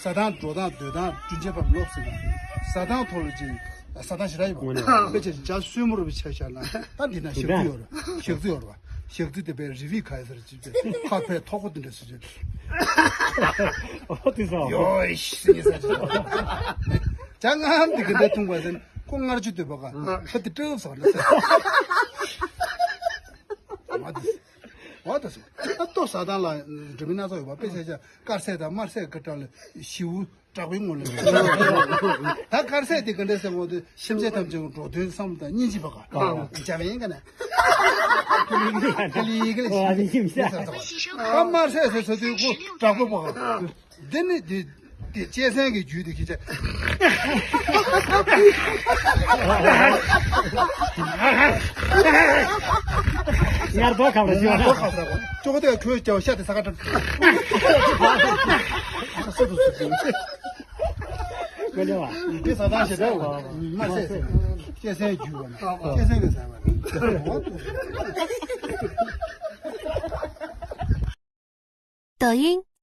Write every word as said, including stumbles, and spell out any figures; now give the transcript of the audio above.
ད་ཐེངས་འགྲོ་སྟངས་སྡོད་སྟངས་བསྐྲུན་ཆེད་ཕར་ལོག་ཟེར་ན། ཟ་སྟངས་ཐོག་ལ་ཅིག་ཟ་སྟངས་ཞེ་དྲག་ཡོད་པ། དཔེ་ཆ་ཇ་སྲུ་མོ་རུ་བའི་ཆ་བཞག་ན་ད་འདི་ན་ཞག་རྩི་ཡོད་རེད། ཞག་རྩི་ཡོད་རེད་པ། ཞག་རྩི་དེ་དཔེ་རི་བི་ག་ཡ་ཟེར་ཅིག་དཔེ་ཁ་ཕའི་ཐོག་པོ་དེ་འདྲ་ཟེར་ཅིག་ཨོ་དེ་ཟ། ཡོ་ཤི་ཟེར་ཉེ་ཟ་ཅིག་ཇ་ངམ་དེ་ག་འདྲ་འཐུང་བ་ཟེར་ན་ཁོ་མངར་ཆུ་འདོད་པ་ག་ཁ་དེ་སྤྲེའུ་ཟ་ན་ཟེར། མ་དེ་ཟེར། འོ་ད་སོ། ད་ལྟོ་ཟ་སྟངས་ལ་འགྲོ་མི་སྣ་ཚོགས་ཡོད་པ། དཔེ་ཆ་ཆ་དཀར་ཟས་དང་དམར་ཟས་ཀྱི་གྲས་ལ་ཞི་བོ་དྲག་པོའི་ངོ་ལ། ད་དཀར་ཟས་དེ་ག་འདྲ་ཟེར་གོ་དུས་སེམས་ཅན་ཐམས་ཅད་ཀྱི་འགྲོ་དོན་བསམ་དང་སྙིང་རྗེ་བ་ག་འཇམ་ཡིན་ག་ན། ཀ་ལི་ཀ་ལི་ཞི་བོ་ཟ་ཟ་བ། ད་དམར་ཟས་ཟེར་ཟེར་དུས་ཁོ་དྲག་པོ་བ་ག་འདི་ནི་འདི་འདི་གཅན་གཟན་གྱི་རྒྱུད་དེ་ཁྱེད་ཅག་ངར་རྡོ་ཁ་བར་ཞོག་ངར་རྡོ་ཁ་བར་ཅོག་དེ་ཁོའི་ཀྱང་ཤ་དེ་ས་ཁ་བཀྲམ། སུ་དུ་སུ་དུ་ཀོ་ལེ་བ། འདི་ས་དང་ཞེ་དྲག་བ་མ་ཟད་གཅན་གཟན་རྒྱུད་བ་ན་གཅན་གཟན་གྱི་ཟ་བ་ན། 抖音。